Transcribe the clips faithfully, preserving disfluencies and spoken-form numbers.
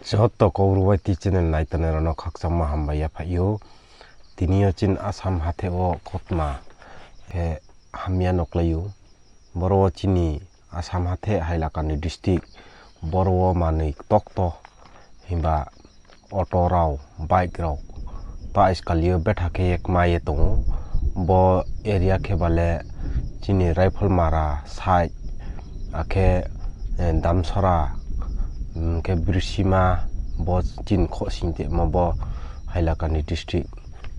Joto Kaubru Y T channel naitongnai rao no khakchangma hambai yaphaih ou. Tini yo chini Assam hathe wo kautma khe hamya no klái ou. Boro wo chini Assam hathe Hailakandi district, boro wo manoi ktokto himba auto rao, bike rao, ta ajkal yo betha khe ye kma ye tong ou. Bo area khe ba le chini Raiphalmara side, akhe, eh, Damsora, mm, khe Birsima, bo chini khosing tongmo bo Hailakandi district.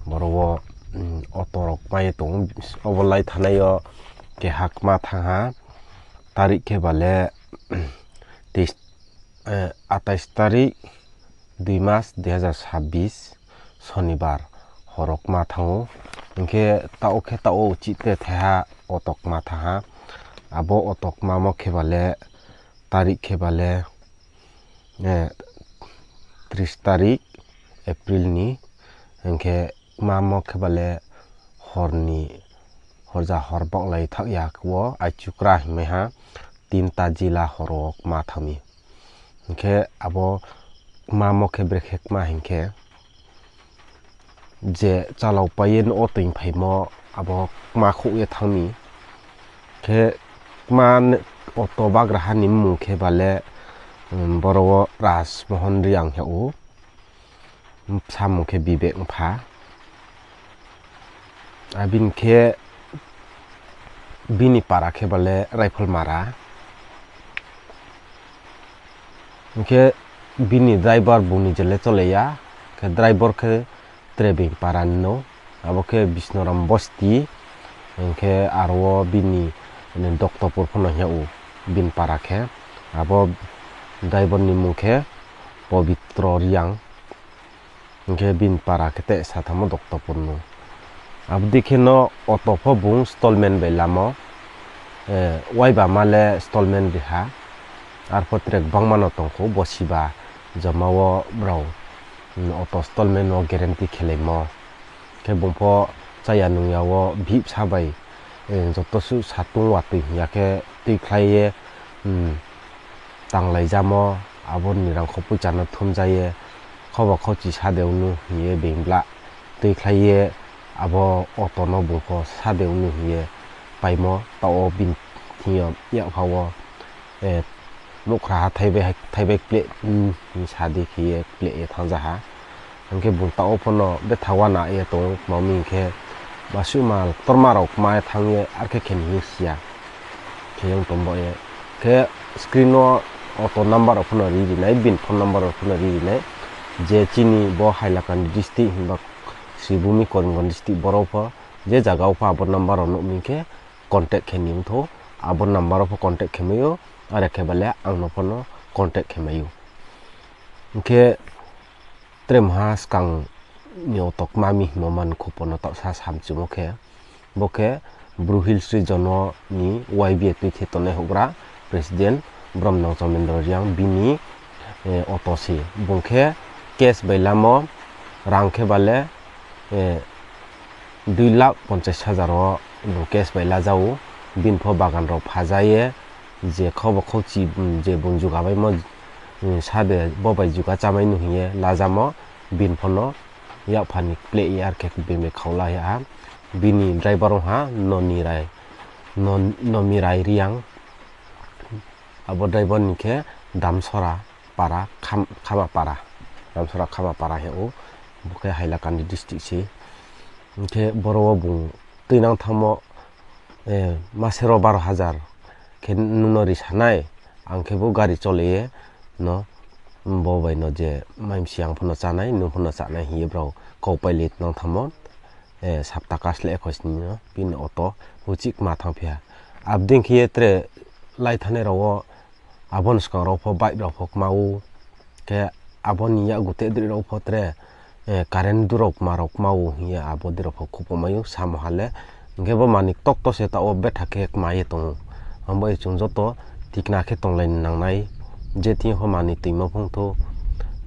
Boro wo, mm, auto rao kma ye tong ou. Obo lai thanai yo keha kma thanng ha, tarik khe ba le, tis-, eh, atais tarik, dui mas, dui hazar sabis, Sonibar, horo kma thanng ou. Hing khe taoh khe taoh wo uchih te thaiha auto kma thanng ha. Abo auto kmamo khe ba le, tarik khe ba le, eh, tris tarik April ni, hing khe kmamo khe ba le hor ni, horja hor baohlai thaoh ya wo aichukra hingmai ha, tinta jila horo wo kma thanng mi. Hing khe abo kmamo khe brekhe kma hing khe, je chalao pai ye nouh wo toingphaimo abo kma khouh ye thanng mi. Khe kma n-, auto bagraha ni mmung khe ba le, um, boro wo Rajmohon Reang hing ou, bsa mmung khe Bibek Mpha. Abini khe bini para khe ba le Raiphalmara. Hing khe bini driver bung ni je le chole ya, khe driver khe tre being para ni no, abo khe Bisnoram Bosti, hing khe aro wo bini, ni, Doktopur pho no hing ou, bini para khe, abo driver ni mmung khe Pobitro Reang. Hing khe bini para khe te sa thanngmo Doktopur no. Abo dei khe no auto pho bung stallment bai lamo, eh, waiba ma le stallment ri ha. Arpho tre gbangma no tongkhou, bosiba joma wo brao, mm, auto stallment no guarantee khelaimo. Khe bung pho chaya nung ya wo bihih bsa bai, eh, joto suh satung watoi hing ya khe tuikhlai ye, mm, tanglaijamo, abo ni rangkho poicha no thumja ye, khoba khouchi sade ongnu hing ye being bla tuikhlai ye, abo auto no bung pho sade ongnu hing ye paimo, taoh wo bini thing yo yakpha wo, eh, muhkhraha thaibai, thaibai kpleh, mm, hing sa di khe ye kpleh ye thanngja ha. Hing khe bung taoh wo pho no betha uana ye tong ou, tma mi hing khe, basuhma ktorma rao kma ye thanng ye, are khe khe ni hing si ya. Khe ong tong bo ye. Khe screen wo auto number rao pho no ri ri nai, bini phone number rao pho no ri ri nai. Je chini bo Hailakandi district himba Sribhumi Karimganj district boro pho, je zaga wo pho abo number rao nuh mi khe contact khe ni ongthou, abo number wo pho contact khe mai ou, are khe ba le ang no pho no contact khe mai ou. Hing khe tre mha skang ni auto kma mi hingmo man khupo no taohsa samchumo khe, bo khe Bru Hills Region wo ni Y B A tuithe tongnai houhgra, President Bromnang Somendro Reang bini, eh, auto se. Bung khe cash bai lamo, rang khe ba le, eh, dui lakh ponchas hajar wo bung cash bai laja ou, bini pho bagan rao phaja ye, je khoba khouchi, mm, je bung juga baimo, mm, sade bo bai juga chámai nu hing ye lajamo, bini pho no yakpha ni kpleh ye are khe beng bai khaoh la ya ha. Bini driver ong ha Noni Rai, Non-, Nomi Rai Reang. Abo driver ni khe Damsora para, Kham-, Khamapara. Damsora Khamapara hing ou. Bo khe Hailakandi district se. Hing khe boro wo bung tuinang thanngmo, eh, masero baro hajar khe nung no risa nai, ang khe bo gari chole ye no, bo bai no je maimsi ang pho no chá nai, nung pho no chá nai hing ye brao kau pailai nang thanngmo, eh, sapta kasle ekhois ni no bini auto uchih kma thanngphi ha. Abdei khe ye tre lai thanngnai rao wo, abo ni skang rao pho bike rao pho kma ou, khe abo ni yakgu te dri rao pho tre, eh, current du rao kma rao kma ou hing ye abo dei rao pho khupo mai ou samo ha le. Hing khe bo manoi ktokto se taoh wo betha khe kma ye tong ou. Abo ye chung joto tikna khe tonglai ni nang nai. Je thing yo pho manoi toimo phung thou.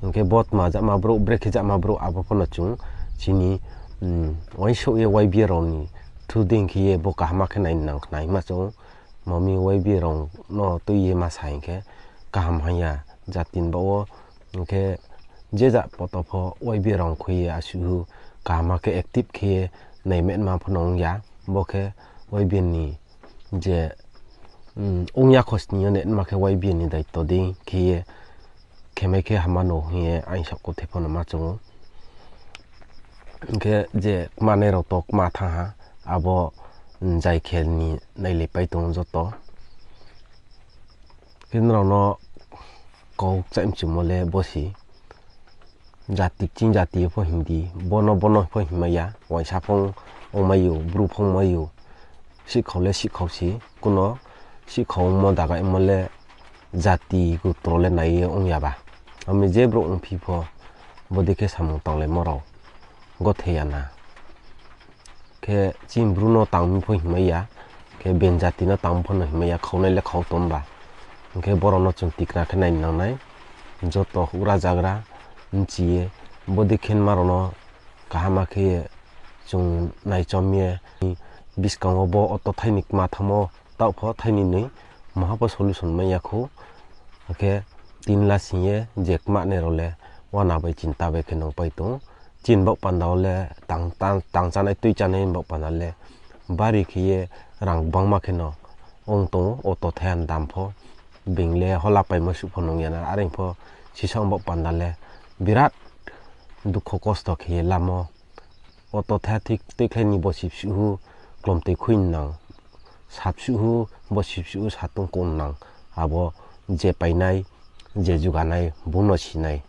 Hing khe bo tma jama brouh, brekhe jama brouh abo pho no chung chini, mm, uaingsouh ye Y B A rao ni through dei khe ye bo kaham khe nai ni nang khnai ma chung. Mami Y B A rao no tui ye ma sa hing khe kaham hang ya, jati ni baoh wo Hing khe je ja poto pho Y B A rao khui ye asuh kaham khe active khe ye nai metma pho no ong ya. Bo khe Y B A ni je, ong ya kho sning yo nai ma khe Y B A ni daito dei khe ye khemai khe hama no hing ye aini saoh kuthe pho no ma choung ou. Hing khe je kmanai rao to kma thanng ha, abo, jai khe ni nailaipai tong ou joto. Khe nrao no kau kchaihmchumo le bo se. Jati kching jati yo pho hing di, bono bono pho hingmai ya, uaingsa pho ongmai ou, bru pho ongmai ou, sihkhau le sihkhau se, kuno sihkhau ongmo dagaimo le jati gutro le nai ye ong ya ba. Ami je brouh ongphi pho, bodei khe samung tanglaimo rao gothe ya na. Khe chini bru no tang mi pho hingmai ya, khe ben jati no tang pho no hingmai ya, khaunai le khau tong ba. Hing khe borao no chung tikna khe nai nang nai, joto houhgra zagra bchi ye, bodei khe nma rao no kaham khe ye chung naichom ye, buskang wo bo auto thai ni kma thanngmo, taoh pho thai ni noi, maha pho solution mai ya khou. Akhe tin la sing ye je kmanai rao le uana bai chinta bai khe nungpai tong ou. Chini baoh panda wo le tang chánai tui chánai baoh panda le bari khe ye rang gbangma khe no ong tong ou, auto thai ni dam pho. Being le hola paimo suh pho nung ya na, are pho sisao baoh panda le birat dukho kosto khe ye lamo. Auto thai tuikhlai ni bosi bsuh hu, klomtoi khui nang, sa bsuh hu, bosi bsuh hu, satung kong nang, abo je painai, je juganai, bung no sinai.